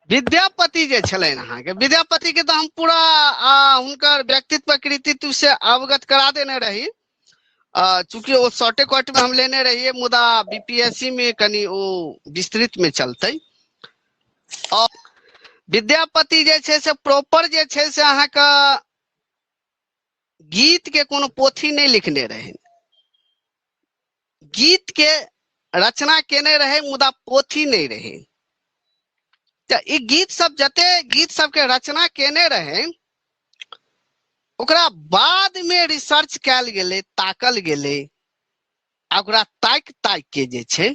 विद्यापति जे छलनि अहाँके, विद्यापति के तऽ हम पूरा हुनकर व्यक्तित्व कृतित्व से अवगत करा देने रही। चूँकि ओ शॉर्टे कट में हम लेने रहियै, मुदा बीपीएससी में कनि ओ विस्तृत में चलतै। और विद्यापति जे छै से प्रॉपर जे छै से अहाँके गीत के कोनो पोथी नहि लिखने रहै, गीत के रचना केने रहै मुदा पोथी नहि रहै। तऽ ई गीत सब जते गीत सबके रचना केने रहै ओकरा बाद मे रिसर्च कयल गेलै, ताकल गेलै, आ ओकरा ताकि ताकि के जे छै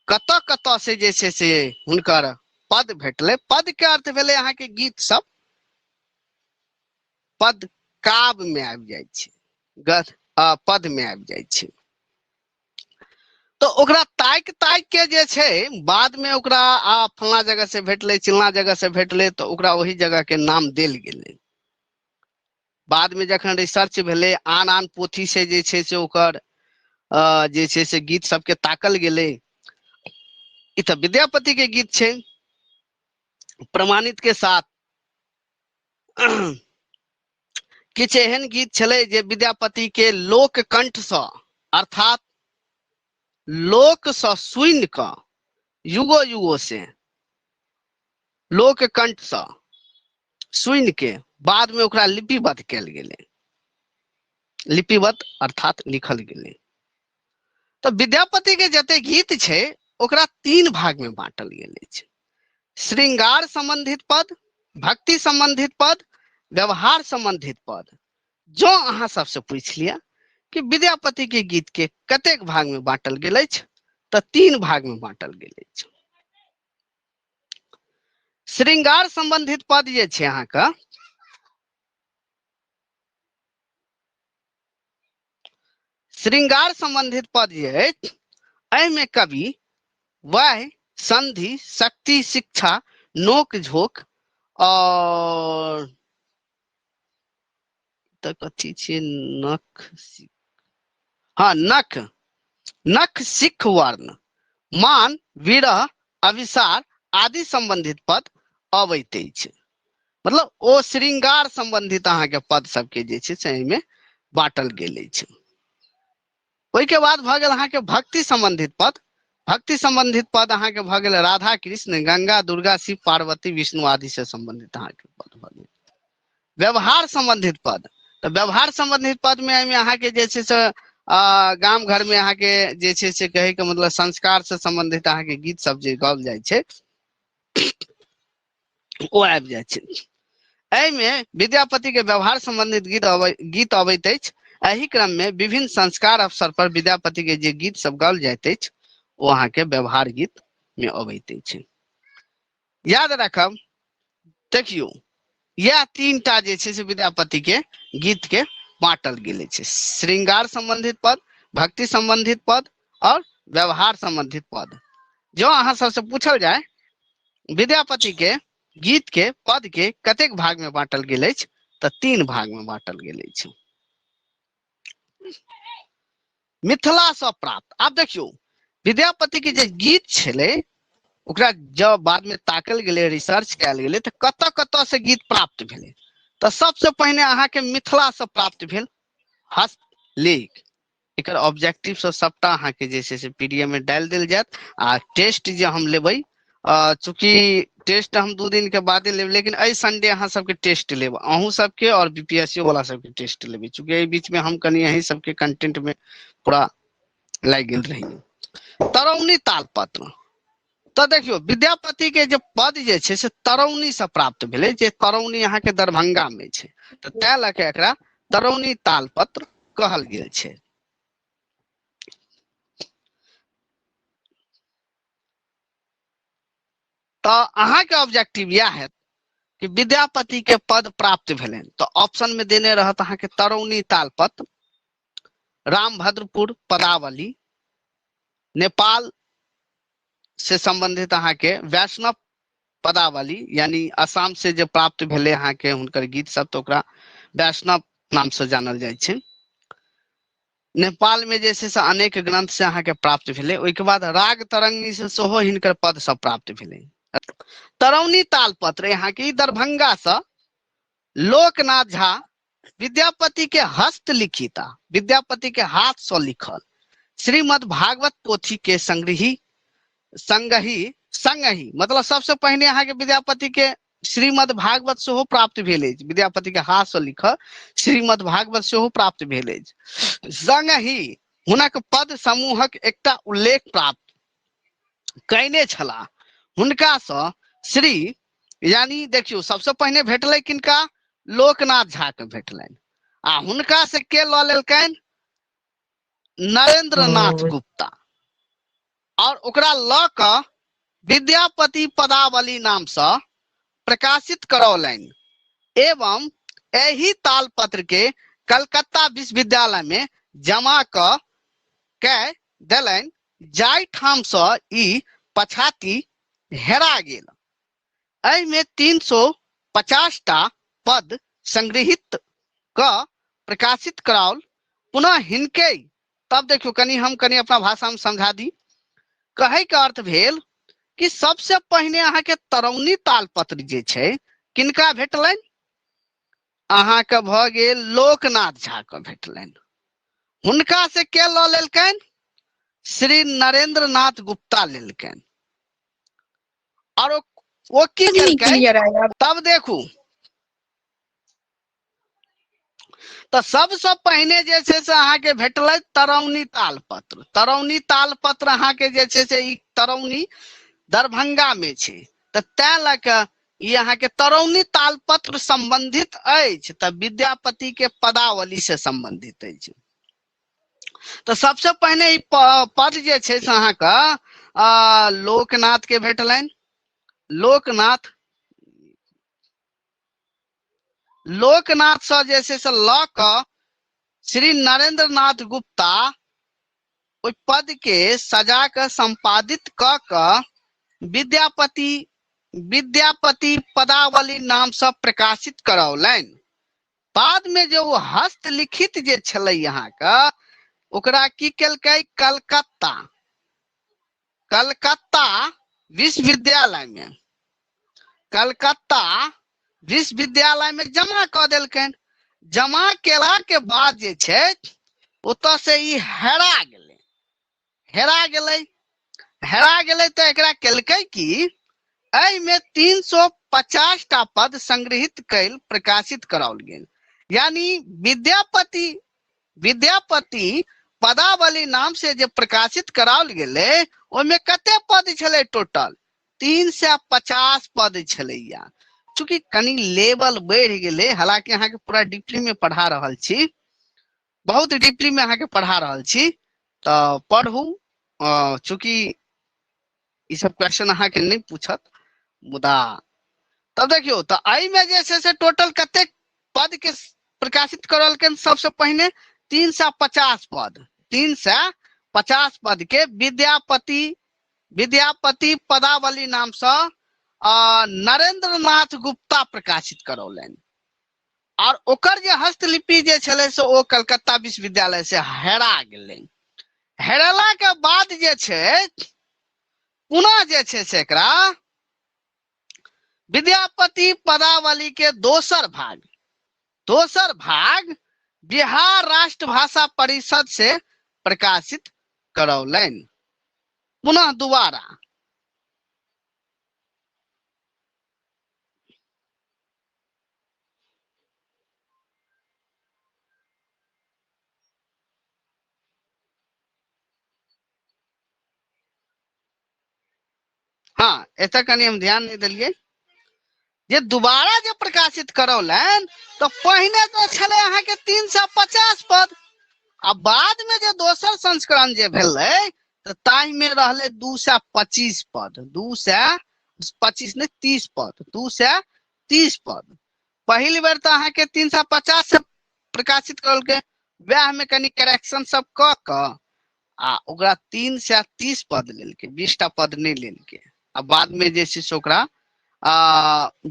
कतऽ कतऽ से जे छै से हुनकर पद भेटलै। पद के अर्थ भेलै अहाँके गीत सब, पद काव्य मे आबि जाइ छै, गद पद मे आबि जाइ छै। तऽ ओकरा ताकि ताकि के जे छै बाद मे ओकरा आ फलना जगह से भेटलै, चिलना जगह से भेटलै, तऽ ओकरा ओहि जगह के नाम देल गेलै। बाद मे जखन रिसर्च भेलै, आन आन पोथी से जे छै से ओकर जे छै से गीत सबके ताकल गेलै। ई तऽ विद्यापति के गीत छै प्रमाणित के साथ। किछु एहन गीत छलै जे विद्यापति के लोक कंठसँ, अर्थात लोकसँ सुनि कऽ युगो युगो से लोक कंठसँ सुनि के बाद में ओकरा लिपिबद्ध कयल गेलै, लिपिबद्ध अर्थात लिखल गेलै। तऽ विद्यापति के जते गीत छै ओकरा तीन भाग में बांटल गेल अछि: श्रृंगार संबंधित पद, भक्ति संबंधित पद, व्यवहार संबंधित पद। जँ अहाँ सबसे पूछि लिअ कि विद्यापति के गीत के कतेक भाग में बांटल गेल अछि, तऽ तीन भाग में बांटल गेल अछि। श्रृंगार संबंधित पद जे छै अहाँके, श्रृंगार संबंधित पद जे अछि एहिमे कवि वह संधि, शक्ति, शिक्षा, नोक झोंक और तऽ कथी छियै, नख, हाँ नख, नख सिख वर्ण, मान, विरह, अभिसार आदि संबंधित पद अबैत अछि। मतलब ओ श्रृंगार संबंधित अहाँके पद सबके जे छै से एहिमे बाँटल गेल अछि। ओहिके बाद भऽ गेल अहाँके भक्ति संबंधित पद। भक्ति संबंधित पद अहाँके भऽ गेल राधा कृष्ण, गंगा, दुर्गा, शिव, पार्वती, विष्णु आदि से संबंधित अहाँके पद भऽ गेल। व्यवहार संबंधित पद, तऽ व्यवहार संबंधित पद में एहिमे अहाँके जे छै से गाम घर में अहाँके जे छै से कहैके मतलब संस्कार से संबंधित अहाँके गीत सब जे गाओल जाइ छै ओ आबि जाइ छै। एहिमे विद्यापति के व्यवहार संबंधित गीत अबैत अछि। एहि क्रम में विभिन्न संस्कार अवसर पर विद्यापति के जे गीत सब गाओल जाइत अछि ओ अहाँके व्यवहार गीत में अबैत अछि। याद राखब, देखियौ इएह तीन टा जे छै से विद्यापति के गीत के बांटल गेल अछि: श्रृंगार संबंधित पद, भक्ति संबंधित पद और व्यवहार संबंधित पद। जो अहाँ सबसे पूछल जाय विद्यापति के गीत के पद के कतेक भाग में बांटल गेल अछि, तऽ तीन भाग में बांटल गेल अछि। मिथिला से प्राप्त, आब देखियौ विद्यापति के जे गीत छलै ओकरा जब बाद में ताकल गेलै, रिसर्च कयल गेलै, तऽ कतऽ कतऽ से गीत प्राप्त भेलै, तऽ सबसे पहिने अहाँके मिथिला से प्राप्त भेल हस्तलेख। एकर ऑब्जेक्टिव सब सबटा अहाँके जे छै से पीडीएफ में डालि देल जायत। आ टेस्ट जे हम लेबै, चूँकि टेस्ट हम 2 दिन के बादे लेब, लेकिन एहि संडे अहाँ सबके टेस्ट लेब, अहूँ सबके और बीपीएससी वाला सबके टेस्ट लेबै, चूँकि एहि बीच में हम कनि अहीं सबके कंटेंट में पूरा लागि गेल रही। तरौनी तालपत्र, तऽ देखियौ विद्यापति के जे पद जे छै से तरौनी से प्राप्त भेलै, जे तरौनी अहाँके दरभंगा में छै, तऽ तैं लऽ के एकरा तरौनी तालपत्र कहल गेल छै। तऽ अहाँके ऑब्जेक्टिव इएह हैत कि विद्यापति के पद प्राप्त भेलनि, तऽ ऑप्शन में देने रहत अहाँके तरौनी तालपत्र, रामभद्रपुर पदावली, नेपाल से संबंधित अहाँके वैष्णव पदावली, यानी असम से जे प्राप्त भेलै अहाँके हुनकर गीत सब, तऽ ओकरा वैष्णव नाम से जानल जाइ छै। नेपाल में जे छै से अनेक ग्रंथ से अहाँके प्राप्त भेलै। ओहिके बाद राग तरंगी से सेहो हिनकर पद सब प्राप्त भेलै। तरौनी तालपत्र यहाँ के दरभंगा से लोकनाथ झा विद्यापति के हस्त लिखिता, विद्यापति के हाथ से लिखल श्रीमद् भागवत पोथी के संग्रही संगही संगही, मतलब सबसे पहिने अहाँ के विद्यापति के श्रीमद् भागवत सेहो प्राप्त भेल अछि, विद्यापति के हाथ से लिखल श्रीमद् भागवत सेहो प्राप्त भेल अछि। संगहि हुनक पद समूहक एकटा उल्लेख प्राप्त कयने छलाह। हुनका सँ श्री यानी देखियौ सबसे पहिने भेटलै किनका, लोकनाथ झा के भेटलनि, आ हुनका से के लऽ लेलकनि, नरेंद्र नाथ गुप्ता, और ओकरा लऽ कऽ विद्यापति पदावली नाम सँ प्रकाशित करौलनि एवं एहि तालपत्र के कलकत्ता विश्वविद्यालय में जमा कऽ कय देलनि, जाहि ठाम सँ ई पछाति हेरा गेल। एहिमे 350 टा पद संग्रहित कऽ प्रकाशित कराओल। पुनः हिनके, तब देखियौ कनि हम कनि अपना भाषा में समझा दी। कहै के अर्थ भेल कि सबसे पहिने अहाँके तरौनी तालपत्र जे छै किनका भेटलनि, अहाँके भऽ गेल लोकनाथ झा के भेटलनि। हुनका से के लऽ लेलकनि, श्री नरेंद्र नाथ गुप्ता लेलकनि। और ओ की केलकै, क्लियर आया। तब देखू तऽ सबसँ पहिने जे छै से अहाँके भेटलै तरौनी तालपत्र। तरौनी तालपत्र अहाँके जे छै से ई तरौनी दरभंगा में छै, तऽ तैं लऽ कऽ ई अहाँके तरौनी तालपत्र संबंधित अछि, तऽ विद्यापति के पदावली से संबंधित अछि। तऽ सबसे पहिने ई पद जे छै से अहाँके लोकनाथ के भेटलनि। लोकनाथ लोकनाथ से जे छै से लऽ कऽ श्री नरेंद्र नाथ गुप्ता ओहि पद के सजा कऽ संपादित कऽ कऽ विद्यापति विद्यापति पदावली नाम से प्रकाशित करौलनि। बाद में जे ओ हस्तलिखित जे छलै अहाँके, ओकरा की केलकै, कलकत्ता कलकत्ता विश्वविद्यालय में कलकत्ता विश्वविद्यालय में जमा कऽ देलकनि। जमा केला के बाद जे छै ओतऽ से ई हेरा गेलै, हेरा गेलै, हेरा गेलै। तऽ एकरा केलकै की, एहिमे 350 टा पद संग्रहित कैल प्रकाशित कराओल गेल। यानी विद्यापति विद्यापति पदावली नाम से जे प्रकाशित कराओल गेलै ओहिमे कते पद छलै, टोटल 350 पद छलैया। चूँकि कनि लेवल बढ़ि गेलै, हालांकि अहाँके पूरा डीपली में पढ़ा रहल छी, बहुत डीपली में अहाँके पढ़ा रहल छी, तऽ पढ़ू। चूँकि ई सब क्वेश्चन अहाँके नहि पूछत, मुदा तब देखियौ तऽ एहिमे जे छै से टोटल कतेक पद के प्रकाशित करलकनि, सबसे पहिने 350 पद, 350 पद के विद्यापति विद्यापति पदावली नाम से नरेंद्र नाथ गुप्ता प्रकाशित करौलनि। और ओकर जे हस्तलिपि जे छलै से ओ कलकत्ता विश्वविद्यालय से हेरा गेलै। हेराला के बाद जे छै पुनः जे छै से एकरा विद्यापति पदावली के दोसर भाग, दोसर भाग बिहार राष्ट्रभाषा परिषद से प्रकाशित करौलनि। पुनः दोबारा हाँ एतऽ कनि हम ध्यान नहि देलियै जे दोबारा जे प्रकाशित करौलनि तऽ पहिने तऽ छलै अहाँके 350 पद, आ बाद में जे दोसर संस्करण जे भेलै तऽ ताहिमे रहलै 225 पद, 225 नहि 30 पद, 230 पद। पहिल बेर तऽ अहाँके 350 से प्रकाशित करलकै, वएह में कनि करेक्शन सब कऽ कऽ आ ओकरा 330 पद लेलकै, 20 टा पद नहि लेलकै। आ बाद में जे छै से ओकरा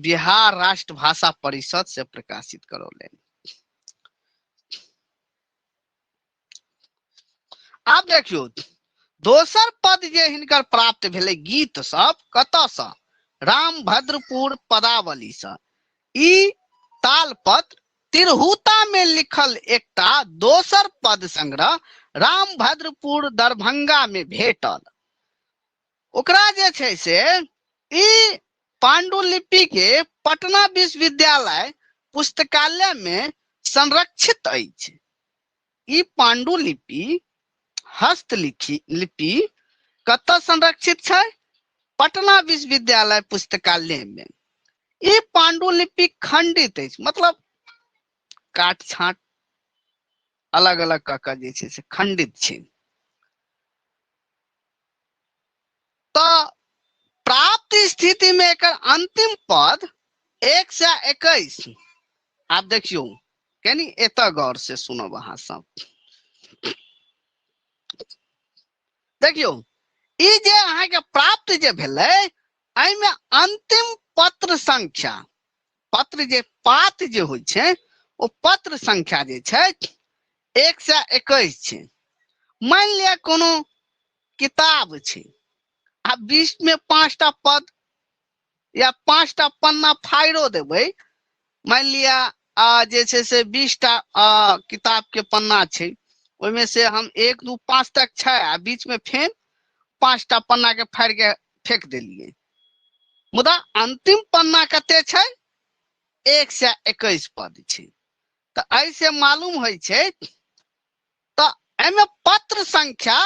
बिहार राष्ट्रभाषा परिषद से प्रकाशित करौलनि। आब देखियौ दोसर पद जे हिनकर प्राप्त भेलै गीत सब कतऽसँ, रामभद्रपुर पदावलीसँ। ई तालपत्र तिरहुता मे लिखल एकटा दोसर पद संग्रह रामभद्रपुर दरभंगा मे भेटल। ओकरा जे छै से ई पांडुलिपि के पटना विश्वविद्यालय पुस्तकालय मे संरक्षित अछि। ई पांडुलिपि हस्तलिखि लिपि कतऽ संरक्षित छै? पटना विश्वविद्यालय पुस्तकालय मे। ई पांडुलिपि खंडित अछि, मतलब काट छाँट अलग अलग कऽ कऽ जे छै से खंडित छै। तऽ प्राप्त स्थिति मे एकर अंतिम पद 121। आब देखियौ कनि एतऽ गौर से सुनब अहाँ सब। देखियौ ई जे अहाँके प्राप्त जे भेलै एहिमे अंतिम पत्र संख्या, पत्र जे पात जे होइ छै ओ पत्र संख्या जे छै 121 छै। मानि लिअ कोनो किताब छै आ 20 में 5टा पद या 5टा पन्ना फाड़ियो देबै, मानि लिअ जे छै से 20टा किताब के पन्ना छै, ओहिमे से हम 1 2 5 तक छै आ बीच में फेर 5टा पन्ना के फाड़ि के फेंक देलियै, मुदा अंतिम पन्ना कते छै? 121 पद छै। तऽ एहिसँ मालूम होइ छै तऽ एहिमे पत्र संख्या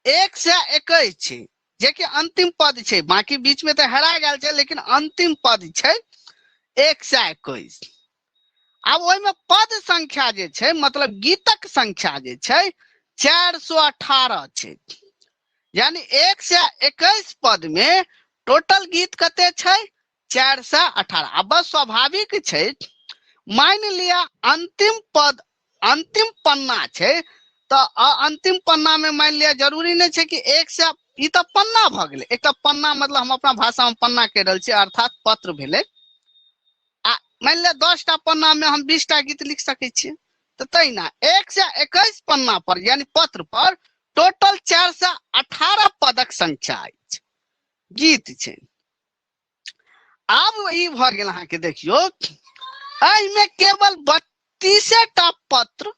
121 छै, जेकि अंतिम पद छै, बाकी बीच में तऽ हेरा गेल छै, लेकिन अंतिम पद छै 121। आब ओहिमे पद संख्या जे छै, मतलब गीतक संख्या जे छै 418 छै, यानी 121 पद में टोटल गीत कते छै? 418। आ बस स्वाभाविक छै, मानि लिअ अंतिम पद अंतिम पन्ना छै तऽ अंतिम पन्ना में मानि लिअ जरूरी नहि छै कि एक सए, ई तऽ पन्ना भऽ गेलै, एकटा पन्ना मतलब हम अपना भाषा में पन्ना कहि रहल छी, अर्थात पत्र भेलै। आ मानि लिअ 10टा पन्ना में हम 20टा गीत लिख सकै छियै, तऽ तहिना 121 पन्ना पर यानी पत्र पर टोटल 418 पदक संख्या अछि, गीत छै। आब ई भऽ गेल अहाँके देखियौ एहिमे केवल 32टा पत्र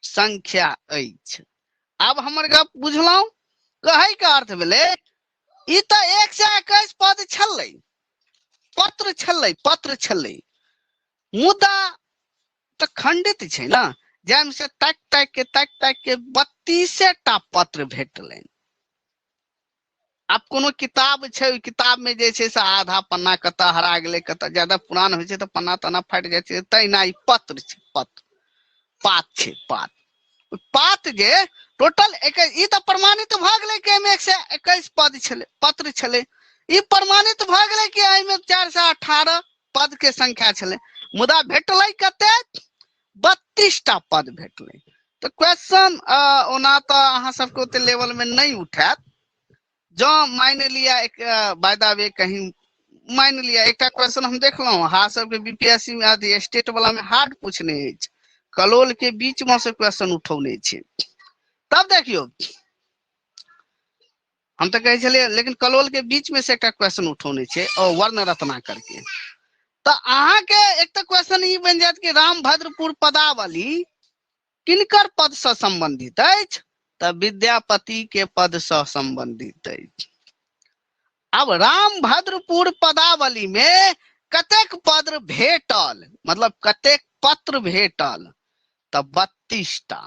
संख्या अछि। आब हमर गप बुझलहुँ? कहै के अर्थ भेलै ई तऽ 121 पद छलै, पत्र छलै, पत्र छलै, मुदा तऽ खंडित छै ने, जाहिमे से ताकि ताकि के ताकि ताकि के 32टा पत्र भेटलनि। आब कोनो किताब छै, ओहि किताब में जे छै से आधा पन्ना कतऽ हरा गेलै, कतऽ ज्यादा पुरान होइ छै तऽ पन्ना तन्ना फाटि जाइ छै, तहिना ई पत्र छै, पत्र पात छै, पात पात जे टोटल 21, ई तऽ प्रमाणित भऽ गेलै कि एहिमे 121 पद छलै, पत्र छलै, ई प्रमाणित भऽ गेलै कि एहिमे 418 पद के संख्या छलै, मुदा भेटलै कते? 32टा पद भेटलै। तऽ क्वेश्चन ओना तऽ अहाँ सबके ओते लेवल में नहि उठायत, जँ मानि लिअ एक बाय the way कहीं मानि लिअ एकटा क्वेश्चन हम देखलहुँ अहाँ सबके बीपीएससी में अथी स्टेट वाला में हार्ड पूछने अछि, कलोल के बीच में से क्वेश्चन उठौने छै। तब देखियौ हम तऽ कहै छलियै, लेकिन कलोल के बीच में से एकटा क्वेश्चन उठौने छै ओ वर्ण रत्नाकर के। तऽ अहाँके एक तऽ क्वेश्चन ई बनि जायत कि रामभद्रपुर पदावली किनकर पद से संबंधित अछि? तऽ विद्यापति के पद से संबंधित अछि। आब रामभद्रपुर पदावली में कतेक पद भेटल, मतलब कतेक पत्र भेटल? तऽ 32टा।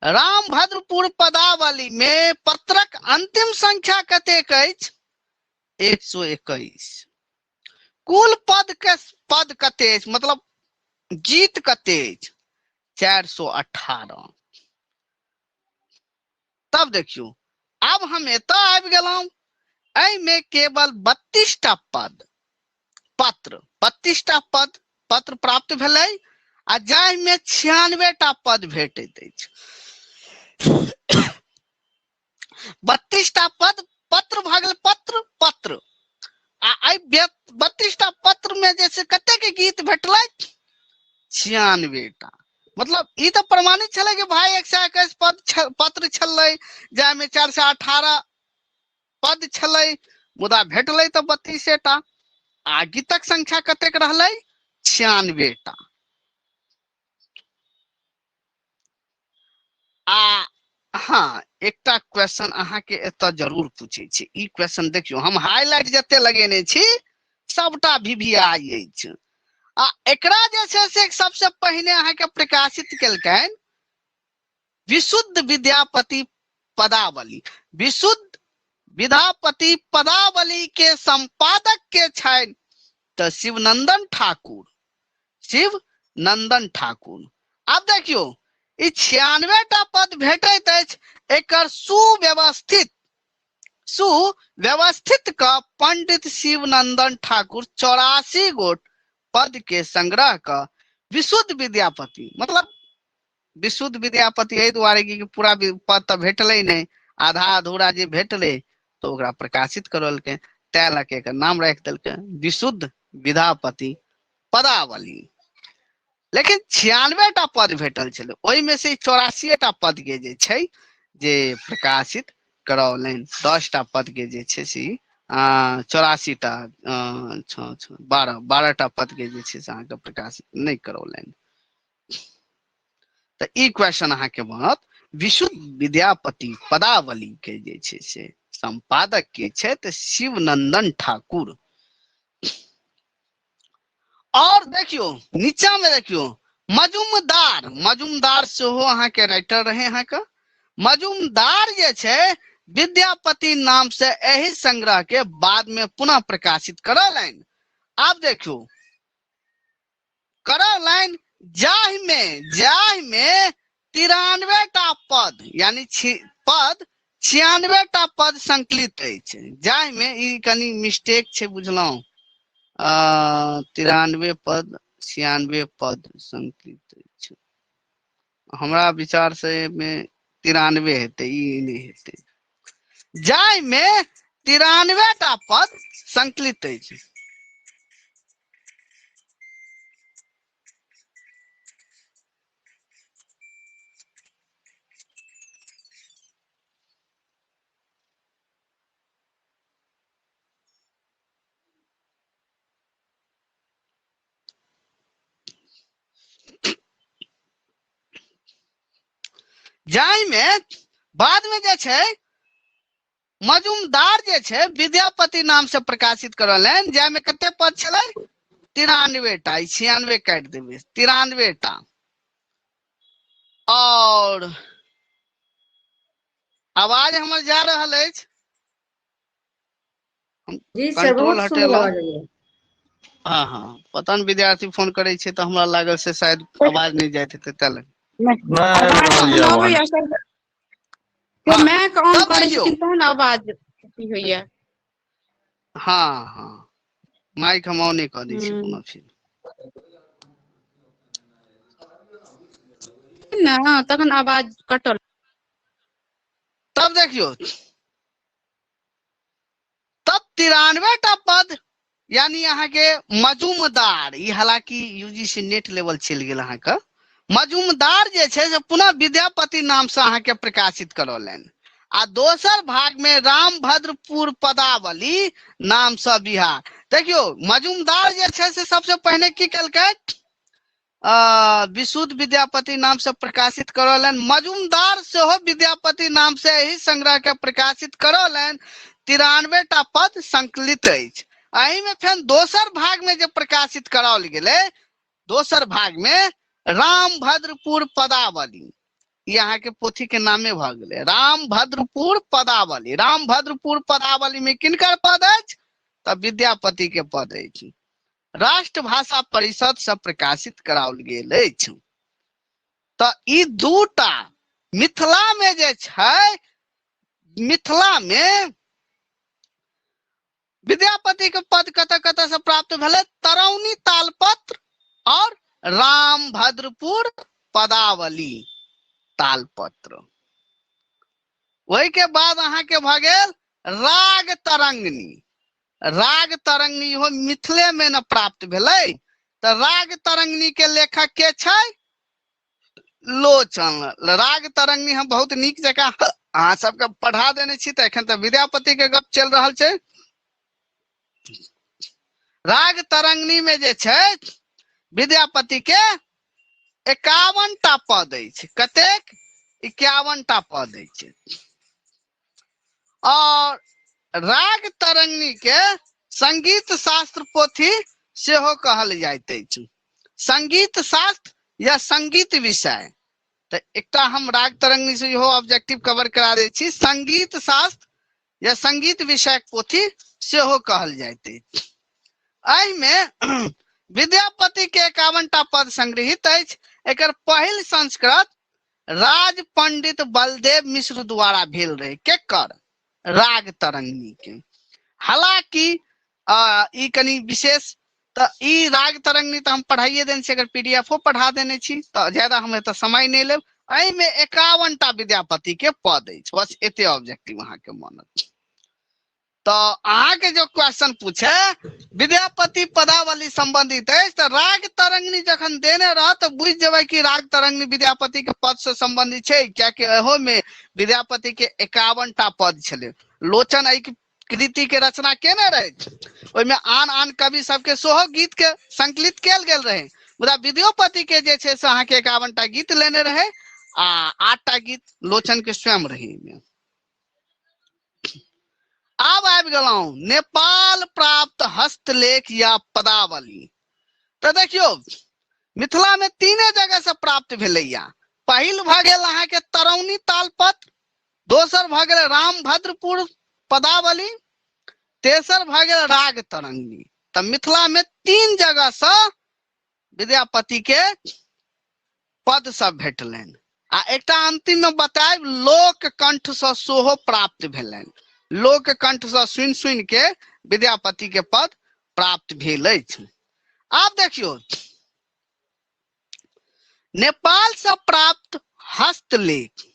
रामभद्रपुर पदावली में पत्रक अंतिम संख्या कतेक अछि? 121। कुल पद के पद कते अछि, मतलब गीत कते अछि? 418। तब देखियौ आब हम एतऽ आबि गेलहुँ, एहिमे केवल 32टा पद पत्र, 32टा पद पत्र प्राप्त भेलै आ जाहिमे 96टा पद भेटैत अछि। 32टा पद पत्र भऽ गेल, पत्र पत्र, आ एहि 32टा पत्र में जे छै कतेक गीत भेटलै? 96टा। मतलब ई तऽ प्रमाणित छलै कि भाई 121 पद पत्र छलै, जाहिमे 418 पद छलै, मुदा भेटलै तऽ 32 टा आ गीतक संख्या कतेक रहलै? 96 टा। आ हँ, एकटा क्वेश्चन अहाँके एतऽ जरूर पूछै छै। ई क्वेश्चन देखियौ, हम हाईलाइट जते लगेने छी सबटा VVI अछि। आ एकरा जे छै से सबसे पहिने अहाँके प्रकाशित केलकनि विशुद्ध विद्यापति पदावली। विशुद्ध विद्यापति पदावली के संपादक के छनि तऽ शिवनंदन ठाकुर। शिवनंदन ठाकुर। आब देखियौ, ई 96 टा पद भेटैत अछि, एकर सुव्यवस्थित सुव्यवस्थित क पंडित शिवनंदन ठाकुर 84 गोट पद के संग्रह क विशुद्ध विद्यापति, मतलब विशुद्ध विद्यापति एहि दुआरे कि पूरा पद तऽ भेटलै नहि, आधा अधूरा जे भेटलै तऽ ओकरा प्रकाशित करलकै, तैं लऽ के एकर नाम राखि देलकै विशुद्ध विद्यापति पदावली। लेकिन 96 टा पद भेटल छलै, ओहिमे से 84 टा पद के जे छै जे प्रकाशित करौलनि। 10 टा पद के जे छै से 84 टा, छओ, छओ, 12 टा पद के जे छै से अहाँके प्रकाशित नहि करौलनि। तऽ ई क्वेश्चन अहाँके बनत, विशुद्ध विद्यापति पदावली के जे छै से संपादक के छै? तऽ शिवनंदन ठाकुर। और देखियौ नीचा में देखियौ मजुमदार, मजुमदार सेहो अहाँके राइटर रहे अहाँके। मजुमदार जे छै विद्यापति नाम से एहि संग्रह के बाद में पुनः प्रकाशित करौलनि। आब देखियौ करौलनि जाहि में 93 टा पद, यानी पद 96 टा पद संकलित अछि, जाहि में ई कनि मिस्टेक छै बुझलहुँ, 93 पद 96 पद संकलित अछि। हमरा विचार से एहिमे 93 हेतै, ई नहि हेतै। जाहि में 93 टा पद संकलित अछि। जाहि में बाद में जे छै मजुमदार जे छै विद्यापति नाम से प्रकाशित करौलनि, जाहिमे कते पद छलै? 93 टा। ई 96 काटि देबै, 93 टा। और आवाज हमर जा रहल अछि? जी सर, कंट्रोल बहुत सुंदर हटेलहुँ। आवाज अबैया। हँ हँ, पता नहि विद्यार्थी फोन करै छै तऽ हमरा लागल से शायद आवाज नहि जाइत हेतै तैं लए। नहि, नहि आबि आवाज रहल तखन यऽ आवाज। अबैया सर, केओ हँ, माइक ऑन तब करै देखियौ। छथिन तहन आवाज अथी होइया। हँ हँ, माइक हम ऑने कऽ दै छियै हूँ पुनः फिर। ने तखन आवाज कटल। तब देखियौ, तब 93 टा पद, यानी अहाँके मजुमदार, ई हालांकि यूजीसी नेट लेवल चलि गेल अहाँके, मजुमदार जे छै से पुनः विद्यापति नाम से अहाँके प्रकाशित करौलनि। आ दोसर भाग में रामभद्रपुर पदावली नाम से बिहार। देखियौ मजुमदार जे छै से सबसे पहिने की केलकै? विशुद्ध विद्यापति नाम से प्रकाशित करौलनि। मजुमदार सेहो विद्यापति नाम से एहि संग्रह के प्रकाशित करौलनि। 93 टा पद संकलित अछि। एहि में फेर दोसर भाग में जे प्रकाशित कराओल गेलै, दोसर भाग में रामभद्रपुर पदावली, ई अहाँके पोथी के नामे भऽ गेलै रामभद्रपुर पदावली। रामभद्रपुर पदावली में किनकर पद अछि? तऽ विद्यापति के पद अछि। राष्ट्रभाषा परिषद से प्रकाशित कराओल गेल अछि। तऽ ई दूटा मिथिला में जे छै, मिथिला में विद्यापति के पद कतऽ कतऽ से प्राप्त भेलै? तरौनी तालपत्र और रामभद्रपुर पदावली तालपत्र। ओहि के बाद अहाँके भऽ गेल राग तरंगिणी। राग तरंगिणी इहो मिथिले में न प्राप्त भेलै। तऽ राग तरंगिणी के लेखक के छै? लोचन। राग तरंगिणी हम बहुत नीक जकाँ अहाँ सबके पढ़ा देने छी, तऽ एखन तऽ विद्यापति के गप चलि रहल छै। राग तरंगिणी में जे छै विद्यापति के 51 टा पद अछि। कतेक? 51 टा पद अछि। और राग तरंगिणी के संगीत शास्त्र पोथी सेहो कहल जाइत अछि। संगीत शास्त्र या संगीत विषय। तऽ एकटा हम राग तरंगिणी से इहो ऑब्जेक्टिव कवर करा दै छी, संगीत शास्त्र या संगीत विषयक पोथी सेहो कहल जाइत अछि। एहिमे विद्यापति के 51 टा पद संग्रहित अछि। एकर पहिल संस्करण राज पंडित बलदेव मिश्र द्वारा भेल रहे। केकर? राग तरंगिणी के। हालांकि ई कनि विशेष तऽ ई राग तरंगिणी तऽ हम पढ़ाइए देने छी, अगर पीडीएफो पढ़ा देने छी तऽ ज्यादा हम एतऽ समय नहि लेब। एहिमे 51 टा विद्यापति के पद अछि, बस एते ऑब्जेक्टिव अहाँके मानत। तऽ अहाँके जो क्वेश्चन पूछे विद्यापति पदावली संबंधित अछि तऽ राग तरंगिणी जखन देने रहत तऽ बुझि जेबै कि राग तरंगिणी विद्यापति के पद से संबंधित छै, कियाकि एहो में विद्यापति के 51 टा पद छलै। लोचन एहि कृति के रचना केने रहे, ओहिमे आन आन कवि सबके सेहो गीत के संकलित कयल गेल रहे, मुदा विद्यापति के जे छै से अहाँके 51 टा गीत लेने रहे आ 8 टा गीत लोचन के स्वयं रहे। एहिमे आब आबि गेलहुं नेपाल प्राप्त हस्तलेख या पदावली। तऽ देखियौ मिथिला में तीने जगह से प्राप्त भेलैया। पहिल भऽ गेल अहाँके तरौनी तालपत्र, दोसर भऽ गेल रामभद्रपुर पदावली, तेसर भऽ गेल राग तरंगिणी। तऽ मिथिला में 3 जगह से विद्यापति के पद सब भेटलनि। आ एकटा अंतिम में बतायब लोक कंठ से सेहो प्राप्त भेलनि। लोक कंठ से सुनि सुनि के विद्यापति के पद प्राप्त भेल अछि। आब देखियौ नेपाल से प्राप्त हस्तलेख।